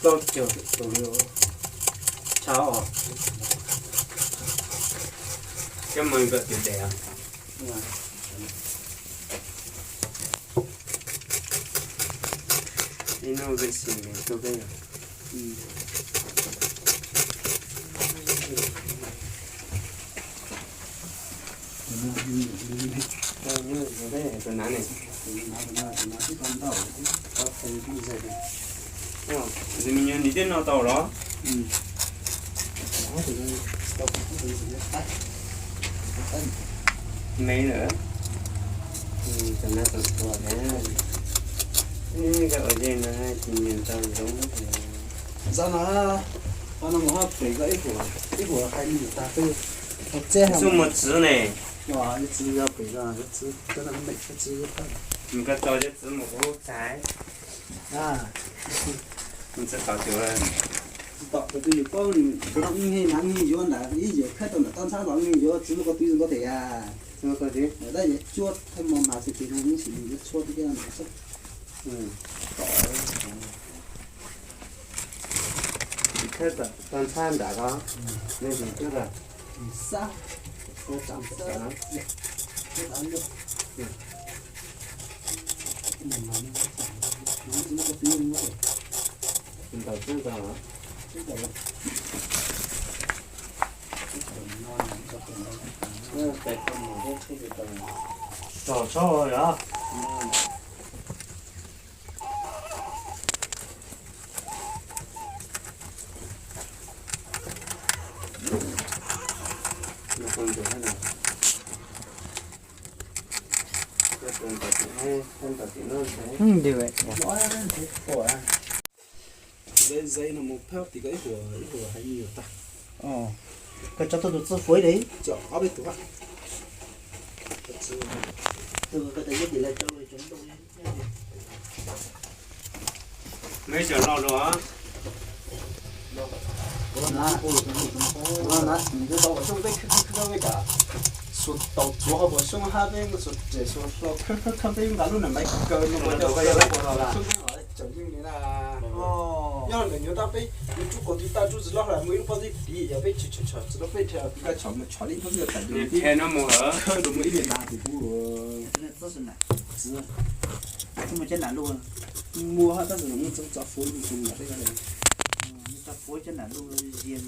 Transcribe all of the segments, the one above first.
Plaub caug tus li. Tshaj os. Coj mus kom txiv dev. Ib hnub peb sim ntev tuaj peb yog. Tus me nyuam nws twb noj tau los? Me lawm. Tus no tus tuag thiab. Koj ua ze no tis nyias tau zoo. Zaum no, qhov no mus hab pem ko ib huam, ib huam hais me nyuam tag twg. Xub mus txwv ne. Txwv yog pem no, txwv, txwv, txwv. Nws koj tau txwv mus ub txais. Tsis tau tus, tus no ib nyuag yuav ntawd ib yam khab tau ntawm toj ntxhab los ib nyuag yuav txwv muaj ko tw zoo nkauj tiag. Tab yog cuab thaj mo mas xwb ces no ib sim yuav tshuab tib kiag ntawd xwb. Khab toj ntxhab nram ko, nej sim cuab tau. Xab, xab, xab. Ntaus tib ntaus. Tog tshab yom. Koj tso tuaj tus txwj fuav li. Meb cov loj dua. Xus tau tsuav qhov puas xyoob hab peb xuas tes xuas hlau khawb khawb peb nqa lub nam maiv kaw no ua cov xwb tseem yeej li na. Nyob ntawm nyuag tab peb yuav rub kaus twg tag rub txiv loj hla mus ib lub pob zeb tiv yog peb tsis tshom txiv loj peb rhe tib kab tshom mus tshom li ib pob zeb tawm mus ib li tas tus pub. Txiv muaj cab nam luj, muaj hab tab sis txo fuv tso fuv cab nam luj zias.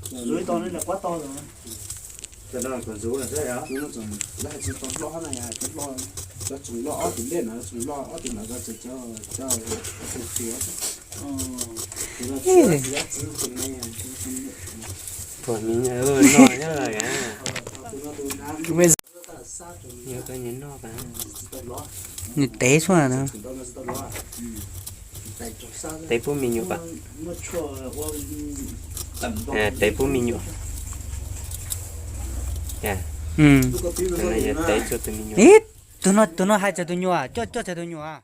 Zuv tau ne, kuab tau los. Cov no kuv zuv lawm thiab yom. Lawv hais tsis tau loj hab na, yog cov loj, cov tsoom loj ob tug dej no, tsoom loj ob tug no, cov, cov, cov, cov, Puag mi noj nyob los. Nws tev xwb na. Tev pub me nyuam. Tev pub me nyuam. Tus no yog tev txug tus me nyuam. Ib, tus no, tus no hais txog tus nyuam, coj, coj txog tus nyuam.